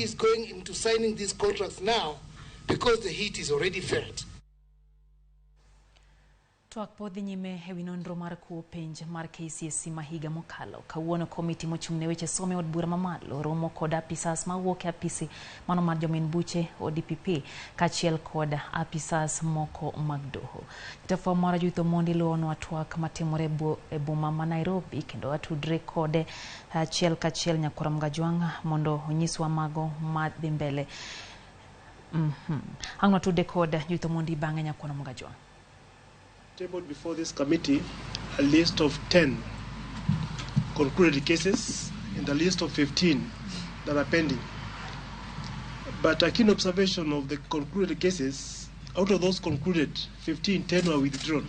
is going into signing these contracts now because the heat is already felt. Twak pod dhi nyime ewi nonro mar kuo penj mar KCSE ma higa mokalo. Kawuono komiti mochung' ne weche somo e od bura mamalo romo kod apisas mawuok e apisi mano mar jomin buche ODPP kaachiel kod apisas moko mag doho. Jatafwambo marwa Judith Omondi luwonwa twak matimore e boma ma Nairobi kendo watudre kode achiel kachiel Nyakwar Mgajwang' mondo onyiswa mago madhi mbele. Ang' watude kod Judith Omondi bang'e Nyakwar Mgajwang'. Tabled before this committee a list of 10 concluded cases and a list of 15 that are pending. But a keen observation of the concluded cases, out of those concluded, 15, 10 were withdrawn.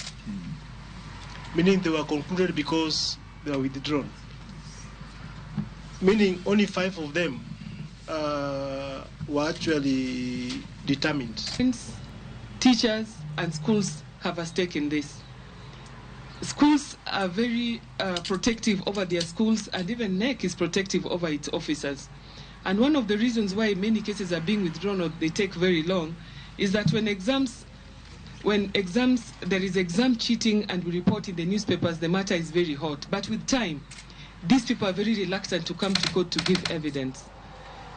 Meaning they were concluded because they were withdrawn. Meaning only 5 of them were actually determined. Teachers and schools have a stake in this. Schools are very protective over their schools, and even KNEC is protective over its officers. And one of the reasons why many cases are being withdrawn or they take very long is that when exams, there is exam cheating and we report in the newspapers, the matter is very hot. But with time, these people are very reluctant to come to court to give evidence.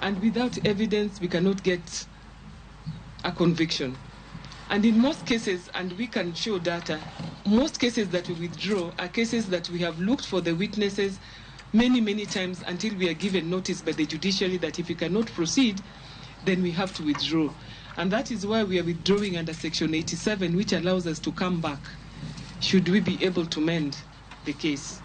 And without evidence, we cannot get a conviction. And in most cases, and we can show data, most cases that we withdraw are cases that we have looked for the witnesses many, many times until we are given notice by the judiciary that if we cannot proceed, then we have to withdraw. And that is why we are withdrawing under Section 87, which allows us to come back should we be able to mend the case.